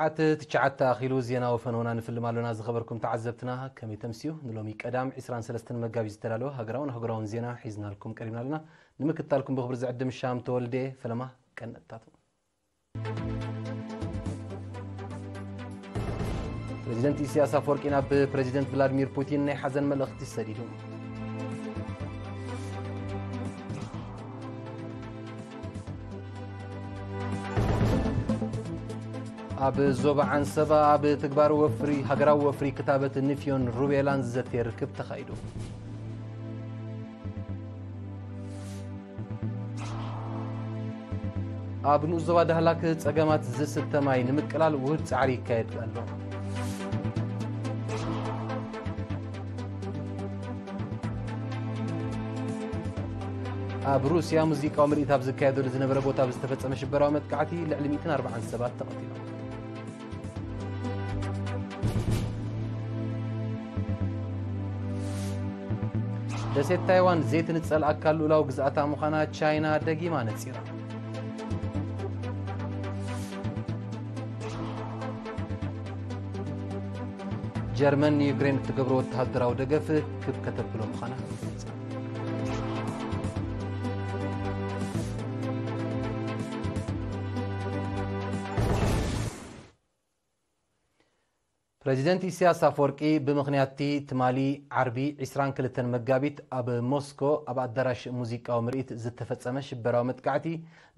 ሰዓት ትሽዓተ ኣኺሉ ዜናዊ ፈነውና ንፍልም ኣሎና። ዝኸበርኩም ተዓዘብትና ከመይ ተምስዩ? ንሎሚ ቀዳም ዕስራን ሰለስተን መጋቢት ዝተዳለወ ሃገራውን ኣህጉራውን ዜና ሒዝናልኩም ቀሪብና ኣለና። ንምክትታልኩም ብኽብሪ ዝዕድም ሻም ተወልደ። ፈለማ ቀንጥታቱ። ፕሬዚደንት ኢሳያስ ኣፈወርቂ ናብ ፕሬዚደንት ቭላድሚር ፑቲን ናይ ሓዘን መልእኽቲ ሰዲዱ። ኣብ ዞባ ዓንሰባ ኣብ ትግባር ወፍሪ፣ ሃገራዊ ወፍሪ ክታበት ንፍዮን ሩቤላን ዝዘትየ ርክብ ተኻይዱ። ኣብ ንኡስ ዞባ ዳህላክ ጸገማት ዝስተ ማይ ንምቅላል ውሁድ ጻዕሪ ይካየድ ኣሎ። ኣብ ሩስያ ሙዚቃዊ ምርኢት ኣብ ዝካየደሉ ዝነበረ ቦታ ብዝተፈጸመ ሽበራዊ መጥቃዕቲ ልዕሊ ሚእትን ኣርባዓን ሰባት ተቐቲሎም። ደሴት ታይዋን ዘይትንጸል ኣካል ልኡላዊ ግዝኣታ ምዃና ቻይና ደጊማ ነጺራ። ጀርመን ንዩክሬን እትገብሮ ወተሃደራዊ ደገፍ ክብ ከተብሎ ምዃና ገለጸ። ፕሬዚደንት ኢሳያስ ኣፈወርቂ ብምኽንያት እቲ ትማሊ ዓርቢ ዕስራን ክልተን መጋቢት ኣብ ሞስኮ ኣብ ኣዳራሽ ሙዚቃዊ ምርኢት ዝተፈጸመ ሽበራዊ መጥቃዕቲ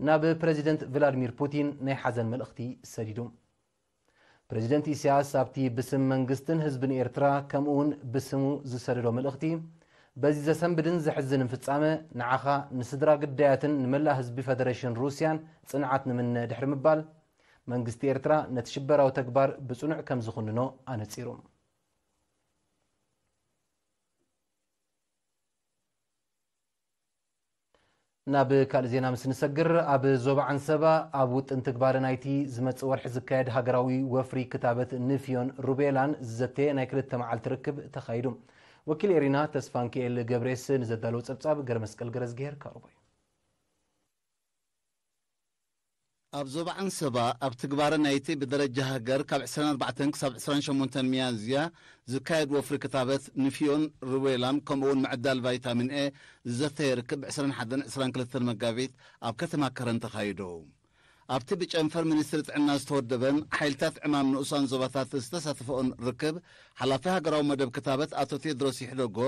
ናብ ፕሬዚደንት ቭላድሚር ፑቲን ናይ ሓዘን መልእኽቲ ሰዲዱ። ፕሬዚደንት ኢሳያስ ኣብቲ ብስም መንግስትን ህዝብን ኤርትራ ከምኡ እውን ብስሙ ዝሰደዶ መልእኽቲ፣ በዚ ዘሰንብድን ዘሕዝንን ፍጻመ ንዓኻ፣ ንስድራ ግዳያትን ንመላእ ህዝቢ ፈደሬሽን ሩስያን ጽንዓት ንምነ ድሕሪ ምባል፣ መንግስቲ ኤርትራ ነቲ ሽበራዊ ተግባር ብጽኑዕ ከም ዝኹንኖ ኣነጺሩ። ናብ ካልእ ዜና ምስ ንሰግር፣ ኣብ ዞባ ዓንሰባ ኣብ ውጥን ትግባረ ናይቲ ዝመጽእ ወርሒ ዝካየድ ሃገራዊ ወፍሪ ክታበት ንፍዮን ሩቤላን ዝዘተየ ናይ ክልተ መዓልቲ ርክብ ተኻይዱ። ወኪል ኤሪና ተስፋንኪኤል ገብሬስ ንዘዳለዎ ጸብጻብ ገረመስቀል ገረዝግሄር ካሩባይ። ኣብ ዞባ ዓንሰባ ኣብ ትግባረ ናይቲ ብደረጃ ሃገር ካብ ዕስራን ኣርባዕተን ክሳብ ዕስራን ሸሞንተን ሚያዝያ ዝካየድ ወፍሪ ክታበት ንፍዮን ሩቤላን ከምኡ እውን ምዕዳል ቫይታሚን ኤ ዝዘተየ ርክብ ዕስራን ሓደን ዕስራን ክልተን መጋቢት ኣብ ከተማ ከረን ተኻይዱ። ኣብቲ ብጨንፈር ሚኒስትሪ ጥዕና ዝተወደበን ሓይልታት ዕማም ንኡሳን ዞባታት ዝተሳተፈኦን ርክብ፣ ሓላፊ ሃገራዊ መደብ ክታበት ኣቶ ቴድሮስ ይሕደጎ፣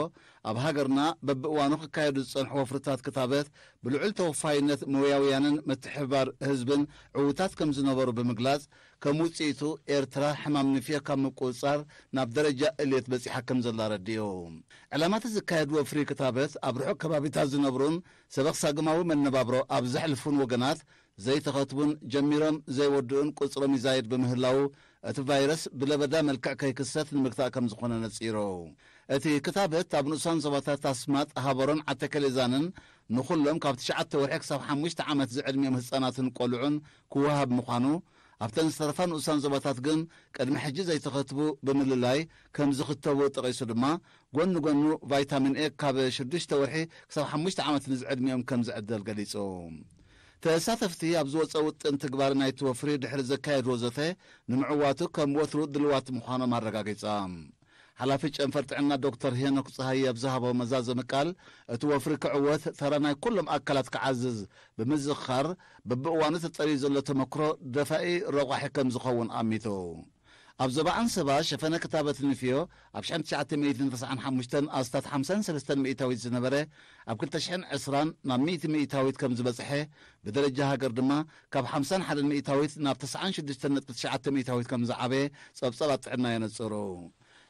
ኣብ ሃገርና በብእዋኑ ክካየዱ ዝጸንሑ ወፍርታት ክታበት ብልዑል ተወፋይነት ሞያውያንን ምትሕብባር ህዝብን ዕዉታት ከም ዝነበሩ ብምግላጽ፣ ከም ውጽኢቱ ኤርትራ ሕማም ንፍዮ ካብ ምቁጽጻር ናብ ደረጃ እልየት በጺሓ ከም ዘላ ኣረዲኡ። ዕላማ እቲ ዝካየድ ወፍሪ ክታበት ኣብ ርሑቕ ከባቢታት ዝነብሩን ሰበኽ ሳግማዊ መነባብሮ ኣብ ዘሕልፉን ወገናት ዘይተኸትቡን ጀሚሮም ዘይወድኡን ቁጽሮም ይዛየድ ብምህላዉ፣ እቲ ቫይረስ ብለበዳ መልክዕ ከይክሰት ንምግታእ ከም ዝኾነ ነጺሩ። እቲ ክታበት ኣብ ንኡሳን ዞባታት ኣስማጥ፣ ሃበሮን ዓተከሌዛንን ንኹሎም ካብ ትሽዓተ ወርሒ ክሳብ ሓሙሽተ ዓመት ዝዕድሚኦም ህጻናትን ቆልዑን ክወሃብ ምዃኑ፣ ኣብተን ዝተረፋ ንኡሳን ዞባታት ግን ቅድሚ ሕጂ ዘይተኸትቡ ብምልላይ ከም ዝኽተቡ ጠቒሱ ድማ፣ ጎኒ ጎኑ ቫይታሚን ኤ ካብ ሽዱሽተ ወርሒ ክሳብ ሓሙሽተ ዓመት ንዝዕድሚኦም ከም ዝዕደል ገሊጹ። ተሳተፍቲ ኣብ ዝወጸ ውጥን ትግባር ናይቲ ወፍሪ ድሕሪ ዘካየድዎ ዘተ ንምዕዋቱ ከም ወትሩ ድልዋት ምዃኖም ኣረጋጊጻ። ሓላፊ ጨንፈር ጥዕና ዶክተር ሄኖክ ጸሃየ ኣብ ዝሃቦ መዛዘሚ ቃል፣ እቲ ወፍሪ ክዕወት ተራ ናይ ኩሎም ኣካላት ክዓዝዝ ብምዝኽኻር፣ በብእዋኑ ተጠርዩ ዘሎ ተመክሮ ደፋኢ ረቋሒ ከም ዝኸውን ኣሚቱ። ኣብ ዞባ ዓንሰባ ሸፈነ ክታበት ንፍዮ ኣብ ሽሕን ትሽዓተ ሚእትን ተስዓን ሓሙሽተን ኣስታት ሓምሳን ሰለስተን ሚእታዊት ዝነበረ፣ ኣብ ክልተ ሽሕን ዕስራን ናብ ሚእቲ ሚእታዊት ከም ዝበጽሐ፣ ብደረጃ ሃገር ድማ ካብ ሓምሳን ሓደን ሚእታዊት ናብ ተስዓን ሽዱሽተን ነጥቢ ትሽዓተ ሚእታዊት ከም ዝዓበየ ጸብጻባት ጥዕና የነጽሩ።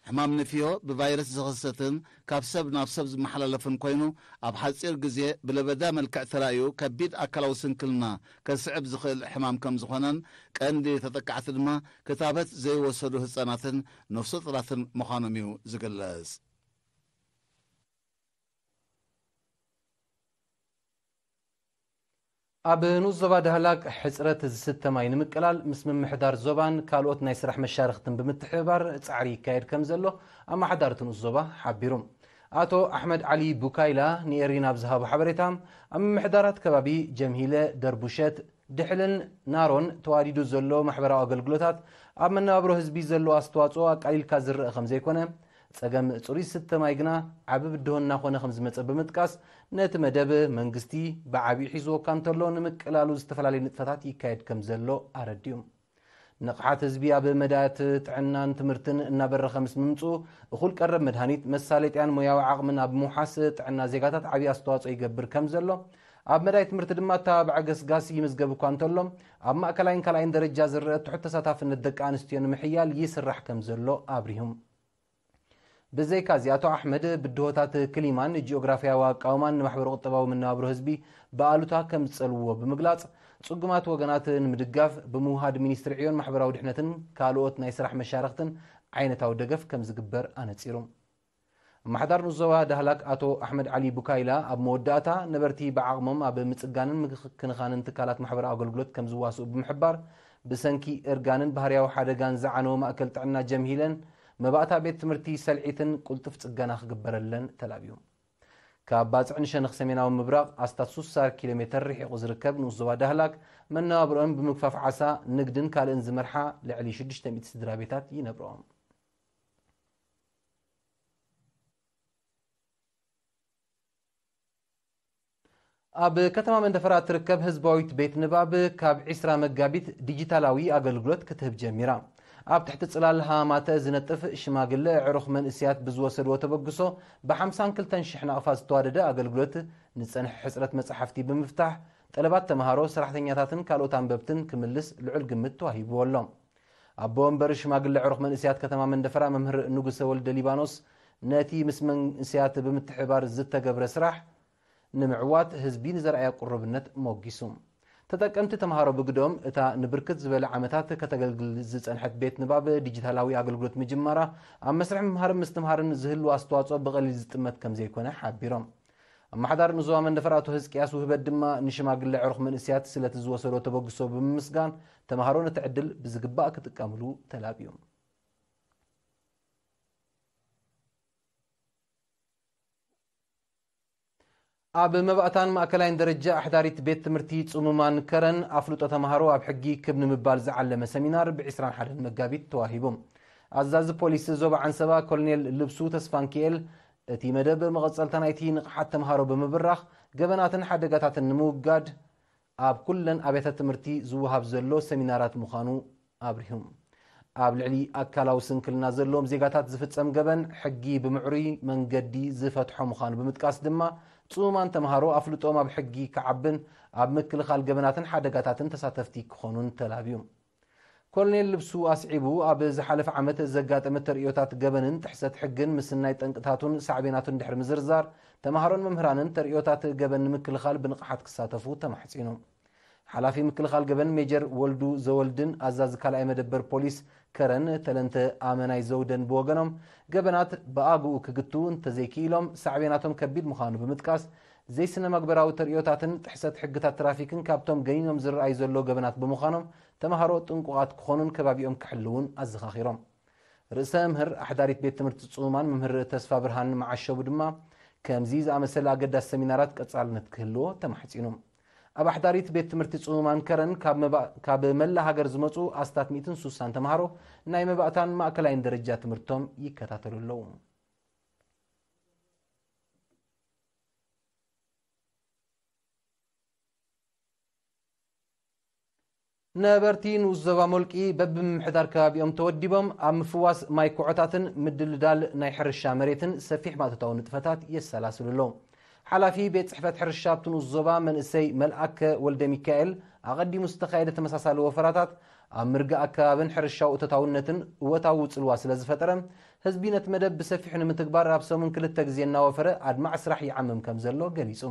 ሕማም ንፍዮ ብቫይረስ ዝኽሰትን ካብ ሰብ ናብ ሰብ ዝመሓላለፍን ኮይኑ፣ ኣብ ሓጺር ግዜ ብለበዳ መልክዕ ተራእዩ ከቢድ ኣካላዊ ስንክልና ከስዕብ ዝኽእል ሕማም ከም ዝኾነን፣ ቀንዲ ተጠቃዕቲ ድማ ክታበት ዘይወሰዱ ህጻናትን ነፍሰ ጡራትን ምዃኖም እዩ ዝግለጽ። ኣብ ንኡስ ዞባ ዳህላክ ሕጽረት ዝስተ ማይ ንምቅላል ምስ ምምሕዳር ዞባን ካልኦት ናይ ስራሕ መሻርኽትን ብምትሕብባር ጻዕሪ ይካየድ ከም ዘሎ ኣመሓዳሪ እቲ ንኡስ ዞባ ሓቢሩ። ኣቶ ኣሕመድ ዓሊ ቡካይላ ንኤሪና ኣብ ዝሃቦ ሓበሬታ፣ ኣብ ምምሕዳራት ከባቢ ጀምሂለ፣ ደርቡሸት፣ ድሕልን ናሮን ተዋዲዱ ዘሎ ማሕበራዊ ኣገልግሎታት ኣብ መነባብሮ ህዝቢ ዘለዎ ኣስተዋፅኦ ኣቃሊልካ ዝረአ ከም ዘይኮነ፣ ፀገም ፅሩይ ዝስተ ማይ ግና ዓቢ ብድሆ እናኾነ ከም ዝመፀ ብምጥቃስ፣ ነቲ መደብ መንግስቲ ብዓቢኡ ሒዝዎ እኳ እንተሎ፣ ንምቅላሉ ዝተፈላለዩ ንጥፈታት ይካየድ ከም ዘሎ ኣረዲኡ። ንቕሓት ህዝቢ ኣብ መዳያት ጥዕናን ትምህርትን እናበረኸ ምስ ምምፅኡ፣ እኹል ቀረብ መድሃኒት፣ መሳለጥያን ሞያዊ ዓቕምን ኣብ ምውሓስ ጥዕና ዜጋታት ዓብዪ ኣስተዋፅኦ ይገብር ከም ዘሎ፣ ኣብ መዳይ ትምህርቲ ድማ ኣተባባዒ ገስጋስ ይምዝገብ እኳ እንተሎ፣ ኣብ ማእከላይን ካልኣይን ደረጃ ዝረአ ትሑት ተሳታፍነት ደቂ ኣንስትዮ ንምሕያል ይስራሕ ከም ዘሎ ኣብሪሁ። ብዘይካዚ፣ ኣቶ ኣሕመድ ብድሆታት ክሊማን ጂኦግራፍያዊ ኣቃውማን ንማሕበረ ቁጠባዊ መነባብሮ ህዝቢ ብኣሉታ ከም ዝጸልውዎ ብምግላጽ፣ ጽጉማት ወገናት ንምድጋፍ ብምውሃድ ሚኒስትሪ ዕዮን ማሕበራዊ ድሕነትን ካልኦት ናይ ስራሕ መሻርኽትን ዓይነታዊ ደገፍ ከም ዝግበር ኣነጺሩ። ኣመሓዳር ንዞባ ዳህላክ ኣቶ ኣሕመድ ዓሊ ቡካይላ ኣብ መወዳእታ፣ ነበርቲ ብዓቕሞም ኣብ ምጽጋንን ምክንኻንን ትካላት ማሕበራዊ ኣገልግሎት ከም ዝዋስኡ ብምሕባር፣ ብሰንኪ እርጋንን ባህርያዊ ሓደጋን ዝዓነወ ማእከል ጥዕና ጀምሂለን መባእታ ቤት ትምህርቲ ሰልዒትን ቅልጡፍ ጽገና ክግበረለን ተላብዩ። ካብ ባጽዕ ንሸነኽ ሰሜናዊ ምብራቕ ኣስታት ስሳ ኪሎ ሜተር ርሒቑ ዝርከብ ንኡስ ዞባ ዳህላክ፣ መነባብሮኦም ብምግፋፍ ዓሳ፣ ንግድን ካልእን ዝመርሓ ልዕሊ ሽዱሽተ ሚእቲ ስድራ ቤታት ይነብሮም። ኣብ ከተማ መንደፈራ እትርከብ ህዝባዊት ቤት ንባብ ካብ ዒስራ መጋቢት ዲጂታላዊ ኣገልግሎት ክትህብ ጀሚራ። ኣብ ትሕቲ ጽላል ሃማተ ዝነጥፍ ሽማግለ ኣዕሩኽ መንእስያት ብዝወሰድዎ ተበግሶ፣ ብ ሓምሳን ክልተን ሽሕ ናቕፋ ዝተዋደደ ኣገልግሎት፣ ንጸንሐ ሕጽረት መጻሕፍቲ ብምፍታሕ፣ ጠለባት ተምሃሮ፣ ሰራሕተኛታትን ካልኦት ኣንበብትን ክምልስ ልዑል ግምት ተዋሂብዎ ኣሎ። ኣቦ ወንበር ሽማግለ ኣዕሩኽ መንእስያት ከተማ መንደፈራ መምህር ንጉሰ ወልደ ሊባኖስ፣ ነቲ ምስ መንእስያት ብምትሕብባር ዝተገብረ ስራሕ ንምዕዋት ህዝቢ ንዘርኣዮ ቅሩብነት ሞጊሱ። ተጠቀምቲ ተምሃሮ ብግደኦም፣ እታ ንብርክት ዝበለ ዓመታት ከተገልግል ዝጸንሐት ቤት ንባብ ዲጂታላዊ ኣገልግሎት ምጅማራ፣ ኣብ መስርሕ ምምሃርን ምስትምሃርን ዝህልዎ ኣስተዋጽኦ ብቐሊል ዝጥመት ከም ዘይኮነ ሓቢሮም። ኣመሓዳሪ ንዞባ መንደፈራ ኣቶ ህዝቅያስ ውህበት ድማ፣ ንሽማግለ ኣዕሩኽ መንእስያት ስለቲ ዝወሰዶ ተበግሶ ብምምስጋን፣ ተምሃሮ ነቲ ዕድል ብዝግባእ ክጥቀምሉ ተላብዩ። ኣብ መባእታን ማእከላይን ደረጃ ኣሕዳሪት ቤት ትምህርቲ ጽሙማን ከረን፣ ኣፍልጦ ተምሃሮ ኣብ ሕጊ ክብ ንምባል ዝዓለመ ሰሚናር ብ ዒስራን ሓደን መጋቢት ተዋሂቡ። ኣዛዚ ፖሊስ ዞባ ዓንሰባ ኮሎኔል ልብሱ ተስፋንኪኤል፣ እቲ መደብ መቐጸልታ ናይቲ ንቕሓት ተምሃሮ ብምብራኽ፣ ገበናትን ሓደጋታትን ንምውጋድ ኣብ ኩለን ኣብያተ ትምህርቲ ዝወሃብ ዘሎ ሰሚናራት ምዃኑ ኣብሪሁ። ኣብ ልዕሊ ኣካላዊ ስንክልና ዘለዎም ዜጋታት ዝፍጸም ገበን፣ ሕጊ ብምዕሩይ መንገዲ ዝፈትሖ ምዃኑ ብምጥቃስ ድማ፣ ጽሙማን ተምሃሮ ኣፍልጦኦም ኣብ ሕጊ ክዓብን ኣብ ምክልኻል ገበናትን ሓደጋታትን ተሳተፍቲ ክኾኑን ተላብዩ። ኮሎኔል ልብሱ ኣስዒቡ፣ ኣብ ዝሓለፈ ዓመት ዘጋጠመ ተርእዮታት ገበንን ጥሕሰት ሕግን ምስናይ ጠንቅታቱን ሳዕቤናቱን ድሕሪ ምዝርዛር፣ ተምሃሮን መምህራንን ተርእዮታት ገበን ንምክልኻል ብንቕሓት ክሳተፉ ተማሕጺኑ። ሓላፊ ምክልኻል ገበን ሜጀር ወልዱ ዘወልድን ኣዛዚ ካልኣይ መደበር ፖሊስ ከረን ተለንተ ኣመናይ ዘውደን ብወገኖም፣ ገበናት ብኣግኡ ክግትኡ እንተዘይክኢሎም፣ ሳዕቤናቶም ከቢድ ምዃኑ ብምጥቃስ፣ ዘይስነ መግበራዊ ተርእዮታትን ጥሕሰት ሕግታት ትራፊክን ካብቶም ገኒኖም ዝረኣዩ ዘለዉ ገበናት ብምዃኖም፣ ተምሃሮ ጥንቁቓት ክኾኑን ከባቢኦም ክሕልዉን ኣዘኻኺሮም። ርእሰ መምህር ኣሕዳሪት ቤት ትምህርቲ ጽሙማን መምህር ተስፋ ብርሃን መዓሸቡ ድማ፣ ከምዚ ዝኣመሰለ ኣገዳሲ ሰሚናራት ቀጻልነት ክህልዎ ተማሕጺኑ። ኣብ ኣሕዳሪት ቤት ትምህርቲ ጽሙማን ከረን ካብ መባ-፣ ካብ መላእ ሃገር ዝመጹ ኣስታት ሚእትን ሱሳን ተምሃሮ ናይ መባእታን ማእከላይን ደረጃ ትምህርቶም ይከታተሉ ኣለዉ። ነበርቲ ንኡስ ዞባ ሞልቂ በብምምሕዳር ከባቢኦም ተወዲቦም ኣብ ምፍዋስ ማይ ኩዖታትን ምድልዳል ናይ ሕርሻ መሬትን ሰፊሕ ማእቶታዊ ንጥፈታት የሰላስሉ ኣለዉ። ሓላፊ ቤት ጽሕፈት ሕርሻ ኣብቲ ንኡስ ዞባ መንእሰይ መልኣከ ወልደ ሚካኤል፣ ኣቐዲሙ ዝተኻየደ ተመሳሳሊ ወፈራታት ኣብ ምርጋእ ኣከባብን ሕርሻዊ እቶታውነትን እወታዊ ጽልዋ ስለ ዝፈጠረ፣ ህዝቢ ነቲ መደብ ብሰፊሑ ንምትግባር ኣብ ሰሙን ክልተ ግዜ እናወፈረ ኣድማዒ ስራሕ ይዓምም ከም ዘሎ ገሊጹ።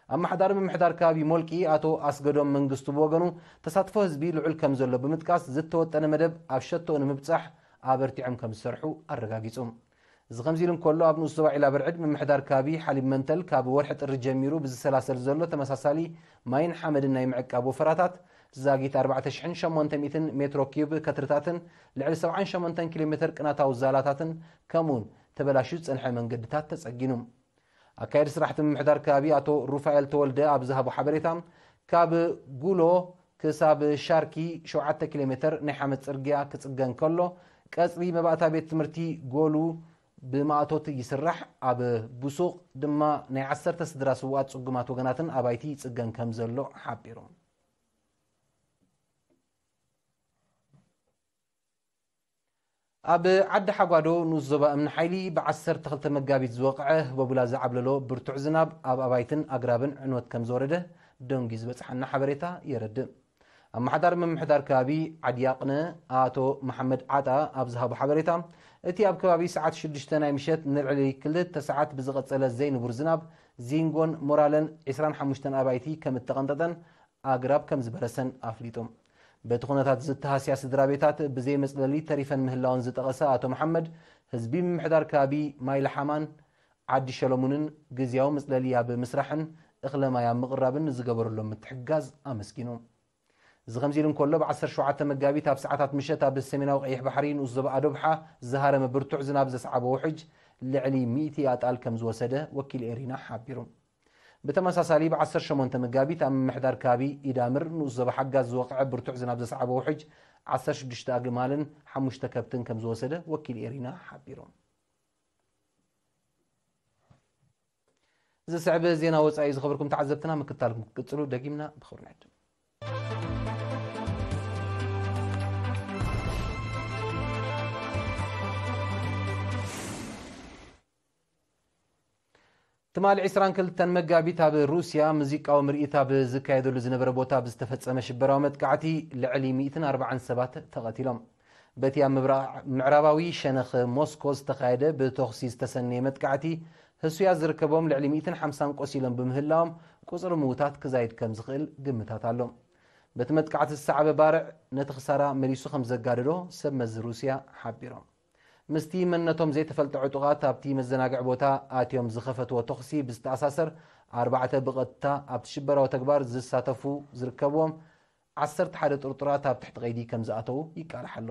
ኣመሓዳሪ ምምሕዳር ከባቢ ሞልቂ ኣቶ ኣስገዶም መንግስቱ ብወገኑ፣ ተሳትፎ ህዝቢ ልዑል ከም ዘሎ ብምጥቃስ፣ ዝተወጠነ መደብ ኣብ ሸቶኡ ንምብጻሕ ኣበርቲዖም ከም ዝሰርሑ ኣረጋጊጹ። እዚ ከምዚ ኢሉ እንከሎ፣ ኣብ ንኡስ ዞባ ዒላ ብርዕድ ምምሕዳር ከባቢ ሓሊብ መንተል ካብ ወርሒ ጥሪ ጀሚሩ ብዝሰላሰል ዘሎ ተመሳሳሊ ማይን ሓመድን ናይ ምዕቃብ ወፈራታት፣ ዛጊት ኣርባዕተ ሽሕን ሸሞንተ ሚእትን ሜትሮ ኪዩብ ከትርታትን ልዕሊ ሰብዓን ሸሞንተን ኪሎ ሜተር ቅናታዊ ዛላታትን፣ ከምኡውን ተበላሽዩ ዝጸንሐ መንገድታት ተጸጊኑ። ኣካየዲ ስራሕቲ ምምሕዳር ከባቢ ኣቶ ሩፋኤል ተወልደ ኣብ ዝሃቦ ሓበሬታ፣ ካብ ጉሎ ክሳብ ሻርኪ ሸውዓተ ኪሎ ሜተር ናይ ሓመድ ጽርግያ ክጽገን ከሎ፣ ቀጽሪ መባእታ ቤት ትምህርቲ ጎሉ ብማእቶት ይስራሕ። ኣብ ቡሱቕ ድማ ናይ ዓሰርተ ስድራ ስውኣት ጽጉማት ወገናትን ኣባይቲ ይጽገን ከም ዘሎ ሓቢሩ። ኣብ ዓዲ ሓጓዶ ንኡስ ዞባ እምኒ ሓይሊ ብ ዓሰርተ ክልተ መጋቢት ዝወቕዐ ህቦቡላ ዝዓብለሎ ብርቱዕ ዝናብ ኣብ ኣባይትን ኣግራብን ዕንወት ከም ዘወረደ ደንጊ ዝበጽሓና ሓበሬታ የረድእ። ኣመሓዳሪ ምምሕዳር ከባቢ ዓዲ ያቕነ ኣቶ መሓመድ ዓጣ ኣብ ዝሃቦ ሓበሬታ፣ እቲ ኣብ ከባቢ ሰዓት ሽዱሽተ ናይ ምሸት ንልዕሊ ክልተ ሰዓት ብዝቐጸለ ዘይንቡር ዝናብ ዚንጎን ሞራለን ዕስራን ሓሙሽተን ኣባይቲ ከም እተቐንጠጠን ኣግራብ ከም ዝበረሰን ኣፍሊጡ። በቲ ኩነታት ዝተሃስያ ስድራ ቤታት ብዘይ መጽለሊ ተሪፈን ምህላወን ዝጠቐሰ ኣቶ መሓመድ፣ ህዝቢ ምምሕዳር ከባቢ ማይልሓማን ዓዲ ሸለሙንን ግዝያዊ መጽለሊ ኣብ ምስራሕን እኽለ ማይ ኣብ ምቕራብን ንዝገበረሎም ምትሕግጋዝ ኣመስጊኑ። እዚ ከምዚ ኢሉ እንከሎ፣ ብ ዓሰርተ ሸውዓተ መጋቢት ኣብ ሰዓታት ምሸት ኣብ ሰሜናዊ ቀይሕ ባሕሪ ንኡስ ዞባ ኣዶብሓ ዝሃረመ ብርቱዕ ዝናብ ዘስዓቦ ውሕጅ ልዕሊ ሚእቲ ኣጣል ከም ዝወሰደ ወኪል ኤሪና ሓቢሩ። ብተመሳሳሊ ብ ዓሰርተ ሸሞንተ መጋቢት ኣብ ምምሕዳር ከባቢ ኢዳምር ንኡስ ዞባ ሓጋዝ ዝወቕዐ ብርቱዕ ዝናብ ዘስዓቦ ውሕጅ ዓሰርተ ሽዱሽተ ኣግማልን ሓሙሽተ ከብትን ከም ዝወሰደ ወኪል ኤሪና ሓቢሩ። ዝስዕብ ዜና ወጻኢ ዝኸበርኩም ተዓዘብትና ምክታልኩም ክትቅጽሉ ደጊምና ብኽብሪ ንዕድም። ትማሊ ዕስራን ክልተን መጋቢት ኣብ ሩስያ ሙዚቃዊ ምርኢት ኣብ ዝካየደሉ ዝነበረ ቦታ ብዝተፈጸመ ሽበራዊ መጥቃዕቲ ልዕሊ ሚእትን ኣርባዓን ሰባት ተቐቲሎም። በቲ ኣብ ምብራቕ ምዕራባዊ ሸነኽ ሞስኮ ዝተኻየደ ብተኹሲ ዝተሰነየ መጥቃዕቲ ህሱያት ዝርከቦም ልዕሊ ሚእትን ሓምሳን ቆሲሎም ብምህላዎም ቁጽሪ ምዉታት ክዛይድ ከም ዝኽእል ግምታት ኣሎ። በቲ መጥቃዕቲ ዝሰዓበ ባርዕ ነቲ ክሳራ መሊሱ ከም ዘጋደዶ ሰብ መዚ ሩስያ ሓቢሮም። ምስቲ መንነቶም ዘይተፈልጠ ዕጡቓት ኣብቲ መዘናግዒ ቦታ ኣትዮም ዝኸፈትዎ ተኹሲ ብዝተኣሳሰር፣ ኣርባዕተ ብቐጥታ ኣብቲ ሽበራዊ ተግባር ዝሳተፉ ዝርከብዎም ዓሰርተ ሓደ ጥርጡራት ኣብ ትሕቲ ቀይዲ ከም ዝኣተዉ ይቃላሕ ኣሎ።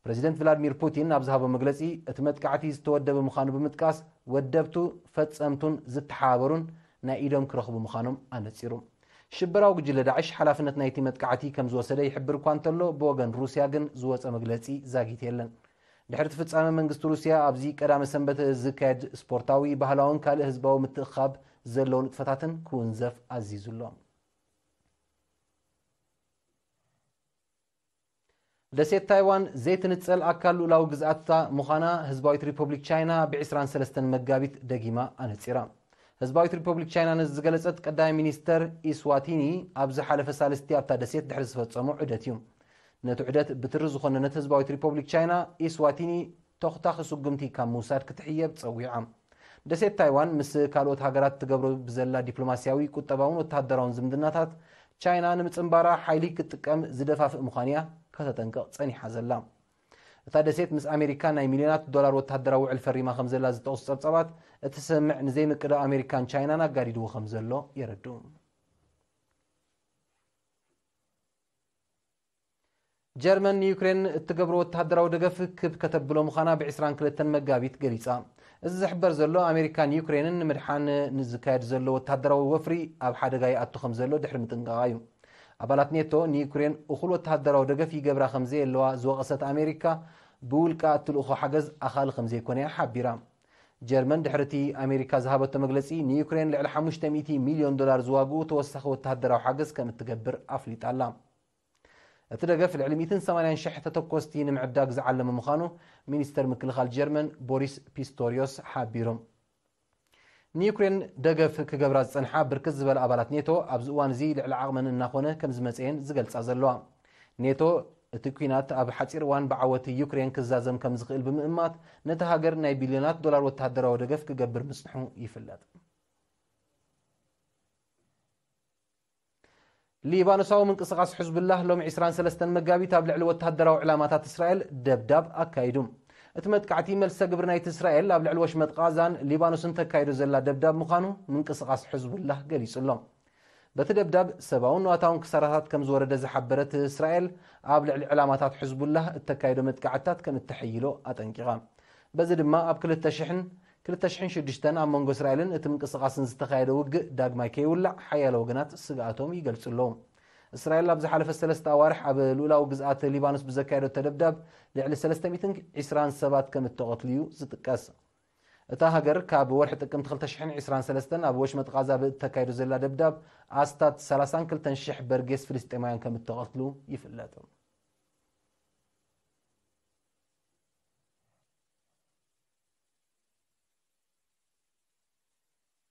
ፕረዚደንት ቭላድሚር ፑቲን ኣብ ዝሃቦ መግለጺ፣ እቲ መጥቃዕቲ ዝተወደበ ምዃኑ ብምጥቃስ፣ ወደብቱ፣ ፈጸምቱን ዝተሓባበሩን ናይ ኢዶም ክረኽቡ ምዃኖም ኣነጺሩ። ሽበራዊ ጉጅለ ዳዕሽ ሓላፍነት ናይቲ መጥቃዕቲ ከም ዝወሰደ ይሕብር እኳ እንተሎ፣ ብወገን ሩስያ ግን ዝወጸ መግለጺ ዛጊት የለን። ድሕሪ እቲ ፍጻመ፣ መንግስቲ ሩስያ ኣብዚ ቀዳመ ሰንበት ዝካየድ ስፖርታዊ፣ ባህላውን ካልእ ህዝባዊ ምትእኽኻብ ዘለዎ ንጥፈታትን ክውንዘፍ ኣዚዙ ኣሎ። ደሴት ታይዋን ዘይትንጸል ኣካል ልኡላዊ ግዝኣታ ምዃና ህዝባዊት ሪፐብሊክ ቻይና ብ ዕስራን ሰለስተን መጋቢት ደጊማ ኣነጺራ። ህዝባዊት ሪፐብሊክ ቻይና ነዚ ዝገለጸት፣ ቀዳማይ ሚኒስተር ኢስዋቲኒ ኣብ ዝሓለፈ ሳልስቲ ኣብታ ደሴት ድሕሪ ዝፈጸሞ ዑደት እዩ። ነቲ ዑደት ብትሪ ዝኾነነት ህዝባዊት ሪፐብሊክ ቻይና፣ ኢስዋቲኒ ተኹታኺ ስጉምቲ ካብ ምውሳድ ክትሕየብ ጸዊዓ። ደሴት ታይዋን ምስ ካልኦት ሃገራት ትገብሮ ብዘላ ዲፕሎማስያዊ፣ ቁጠባውን ወተሃደራውን ዝምድናታት፣ ቻይና ንምጽንባራ ሓይሊ ክትጥቀም ዝደፋፍእ ምዃኑ እያ ከተጠንቅቕ ጸኒሓ ዘላ። እታ ደሴት ምስ ኣሜሪካ ናይ ሚልዮናት ዶላር ወተሃደራዊ ውዕል ፈሪማ ከም ዘላ ዝጠቕሱ ጸብጻባት፣ እቲ ስምምዕ ንዘይምቅዳው ኣሜሪካን ቻይናን ኣጋዲድዎ ከም ዘሎ የረድኡ። ጀርመን ንዩክሬን እትገብሮ ወተሃደራዊ ደገፍ ክብ ከተብሎ ምዃና ብ ዕስራን ክልተን መጋቢት ገሊጻ። እዚ ዝሕበር ዘሎ፣ ኣሜሪካን ዩክሬንን ንምድሓን ንዝካየድ ዘሎ ወተሃደራዊ ወፍሪ ኣብ ሓደጋ ይኣቱ ከም ዘሎ ድሕሪ ምጥንቃቓ እዩ። ኣባላት ኔቶ ንዩክሬን እኹል ወተሃደራዊ ደገፍ ይገብራ ከም ዘየለዋ ዝወቐሰት ኣሜሪካ፣ ብውልቃ እትልእኾ ሓገዝ ኣኻሊ ከም ዘይኮነ እያ ሓቢራ። ጀርመን ድሕሪ እቲ ኣሜሪካ ዝሃበቶ መግለጺ፣ ንዩክሬን ልዕሊ ሓሙሽተ ሚእቲ ሚልዮን ዶላር ዝዋግኡ ተወሳኺ ወተሃደራዊ ሓገዝ ከም እትገብር ኣፍሊጣ ኣላ። እቲ ደገፍ ልዕሊ ሚእትን ሰማንያን ሽሕ ተተኮስቲ ንምዕዳግ ዝዓለመ ምዃኑ ሚኒስተር ምክልኻል ጀርመን ቦሪስ ፒስቶሪዮስ ሓቢሩ። ንዩክሬን ደገፍ ክገብራ ዝጸንሓ ብርክት ዝበላ ኣባላት ኔቶ ኣብዚ እዋን እዚ ልዕሊ ዓቕመን እናኾነ ከም ዝመጸየን ዝገልጻ ዘለዋ። ኔቶ እቲ ኲናት ኣብ ሓጺር እዋን ብዓወት ዩክሬን ክዛዘም ከም ዝኽእል ብምእማት ነቲ ሃገር ናይ ቢልዮናት ዶላር ወተሃደራዊ ደገፍ ክገብር ምጽንሑ ይፍለጥ። ሊባኖሳዊ ምንቅስቓስ ሕዝቡላህ ሎሚ ዕስራን ሰለስተን መጋቢት ኣብ ልዕሊ ወተሃደራዊ ዕላማታት እስራኤል ደብዳብ ኣካይዱ። እቲ መጥቃዕቲ መልሰ ግብሪ ናይቲ እስራኤል ኣብ ልዕሊ ወሽመጥ ቓዛን ሊባኖስን ተካይዶ ዘላ ደብዳብ ምዃኑ ምንቅስቓስ ሕዝቡላህ ገሊጹ ኣሎ። በቲ ደብዳብ ሰብኣውን ንዋታውን ክሳራታት ከም ዝወረደ ዝሓበረት እስራኤል፣ ኣብ ልዕሊ ዕላማታት ሕዝቡላህ እተካይዶ መጥቃዕትታት ከም እተሐይሎ ኣጠንቂቓ። በዚ ድማ ኣብ ክልተ ሽሕን ክልተ ሽሕን ሽዱሽተን ኣብ መንጎ እስራኤልን እቲ ምንቅስቓስን ዝተኻየደ ውግእ ዳግማይ ከይውላዕ ሓያለ ወገናት ስግኣቶም ይገልጹ ኣለዉ። እስራኤል ኣብ ዝሓለፈ ሰለስተ ኣዋርሕ ኣብ ልኡላዊ ግዝኣት ሊባኖስ ብዘካየደቶ ደብዳብ ልዕሊ ሰለስተ ሚእትን ዕስራን ሰባት ከም እተቐትሉ እዩ ዝጥቀስ። እታ ሃገር ካብ ወርሒ ጥቅምቲ ክልተ ሽሕን ዕስራን ሰለስተን ኣብ ወሽመጥ ቓዛ ብእተካይዶ ዘላ ደብዳብ ኣስታት ሰላሳን ክልተን ሽሕ በርጌስ ፍልስጤማውያን ከም እተቐትሉ ይፍለጥ።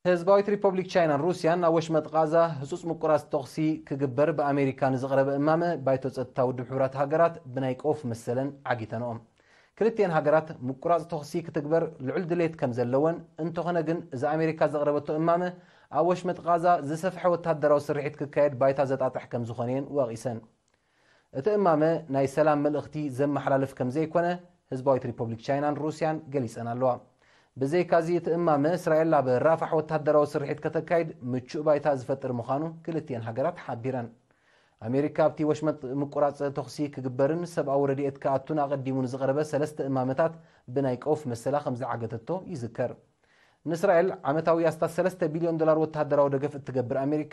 ህዝባዊት ሪፐብሊክ ቻይናን ሩስያን ኣብ ወሽመጥ ቓዛ ህጹጽ ምቁራጽ ተኹሲ ክግበር ብኣሜሪካ ንዝቐረበ እማመ ባይቶ ጸጥታ ውድብ ሕቡራት ሃገራት ብናይ ቀውፍ መሰለን ዓጊተንኦ። ክልቲኤን ሃገራት ምቁራጽ ተኹሲ ክትግበር ልዑል ድሌት ከም ዘለወን፣ እንተኾነ ግን እዚ ኣሜሪካ ዘቕረበቶ እማመ ኣብ ወሽመጥ ቓዛ ዝሰፍሐ ወተሃደራዊ ስርሒት ክካየድ ባይታ ዘጣጥሕ ከም ዝኾነ እየን ወቒሰን። እቲ እማመ ናይ ሰላም መልእኽቲ ዘመሓላልፍ ከም ዘይኮነ ህዝባዊት ሪፐብሊክ ቻይናን ሩስያን ገሊጸን ኣለዋ። ብዘይካዚ እቲ እማመ እስራኤል ኣብ ራፋሕ ወተሃደራዊ ስርሒት ከተካይድ ምቹእ ባይታ ዝፈጥር ምዃኑ ክልቲኤን ሃገራት ሓቢረን። ኣሜሪካ ኣብቲ ወሽመጥ ምቁራጽ ተኹሲ ክግበርን ሰብኣዊ ረድኤት ክኣቱን ኣቐዲሙ ንዝቐረበ ሰለስተ እማመታት ብናይ ቀውፍ መሰላ ከም ዝዓገተቶ ይዝከር። ንእስራኤል ዓመታዊ ኣስታት ሰለስተ ቢልዮን ዶላር ወተሃደራዊ ደገፍ እትገብር ኣሜሪካ፣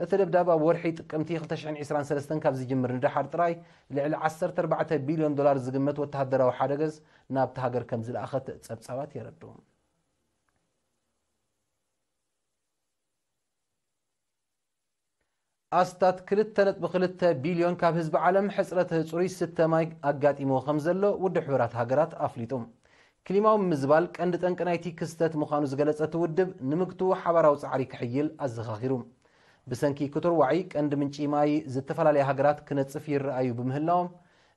እቲ ደብዳብ ኣብ ወርሒ ጥቅምቲ ክልተ ሽሕን ዕስራን ሰለስተን ካብ ዝጅምር ንደሓር ጥራይ ልዕሊ ዓሰርተ ኣርባዕተ ቢልዮን ዶላር ዝግመት ወተሃደራዊ ሓደገዝ ናብቲ ሃገር ከም ዝለኣኸት ጸብጻባት የረድኡ። ኣስታት ክልተ ነጥቢ ክልተ ቢልዮን ካብ ህዝቢ ዓለም ሕጽረት ጽሩይ ስተ ማይ ኣጋጢሞ ከም ዘሎ ውድብ ሕቡራት ሃገራት ኣፍሊጡ። ክሊማዊ ምዝባል ቀንዲ ጠንቂ ናይቲ ክስተት ምዃኑ ዝገለጸ እቲ ውድብ፣ ንምግትኡ ሓባራዊ ጻዕሪ ክሕይል ኣዘኻኺሩ። ብሰንኪ ክቱር ዋዒ ቀንዲ ምንጪ ማይ ዝተፈላለያ ሃገራት ክነጽፍ ይረኣዩ ብምህላዎም፣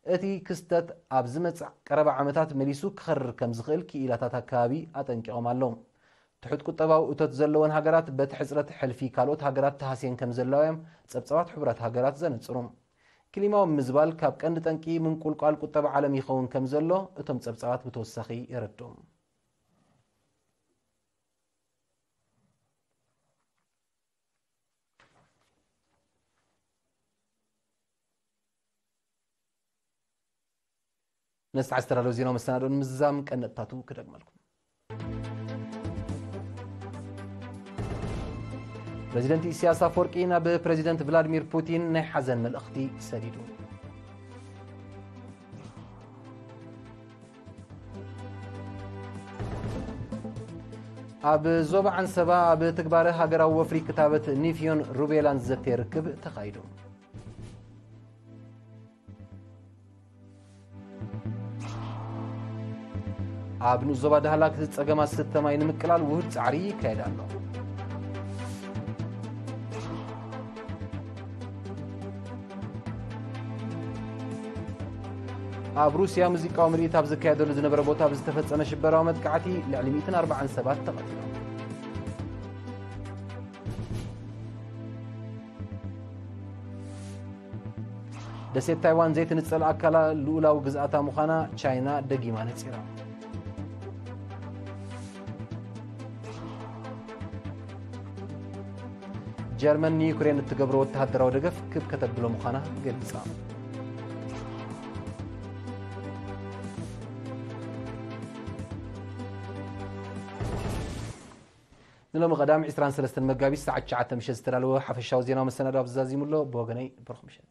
እቲ ክስተት ኣብ ዝመጽእ ቀረባ ዓመታት መሊሱ ክኸርር ከም ዝኽእል ክኢላታት ኣከባቢ ኣጠንቂቖም ኣለዉ። ትሑት ቁጠባዊ እቶት ዘለወን ሃገራት በቲ ሕጽረት ሕልፊ ካልኦት ሃገራት ተሃስየን ከም ዘለዋ እዮም ጸብጻባት ሕቡራት ሃገራት ዘነጽሩ። ክሊማዊ ምዝባል ካብ ቀንዲ ጠንቂ ምንቁልቋል ቁጠባ ዓለም ይኸውን ከም ዘሎ እቶም ጸብጻባት ብተወሳኺ የረድኡ። ነዚ ዝተሓዝተዳለወ ዜናዊ መሰናዶ ንምዝዛም ቀንዲ ነጥብታቱ ክደግመልኩም። ፕረዚደንት ኢሳያስ ኣፈወርቂ ናብ ፕረዚደንት ቭላድሚር ፑቲን ናይ ሓዘን መልእኽቲ ሰዲዱ። ኣብ ዞባ ዓንሰባ ኣብ ትግባረ ሃገራዊ ወፍሪ ክታበት ኒፍዮን ሩቤላን ዘተ ርክብ ተኻይዱ። ኣብ ንኡስ ዞባ ዳህላክ ጸገማት ስተ ማይ ንምቅላል ውሁድ ጻዕሪ ይካየድ ኣሎ። ኣብ ሩስያ ሙዚቃዊ ምርኢት ኣብ ዝካየደሉ ዝነበረ ቦታ ብዝተፈጸመ ሽበራዊ መጥቃዕቲ ልዕሊ ሚእትን ኣርባዓን ሰባት ተቐቲሎም። ደሴት ታይዋን ዘይትንጸል ኣካላ ልኡላዊ ግዝኣታ ምዃና ቻይና ደጊማ ነጺራ። ጀርመን ንዩክሬን እትገብሮ ወተሃደራዊ ደገፍ ክብ ከተብሎ ምዃና ገሊጻ። ንሎሚ ቀዳም ዕስራን ሰለስተን መጋቢት ሰዓት ትሽዓተ ምሸት ዝተዳለወ ሓፈሻዊ ዜናዊ መሰናዶ ኣብዚ ዛዚሙ ኣሎ። ብወገነይ ብሩኽ ምሸት።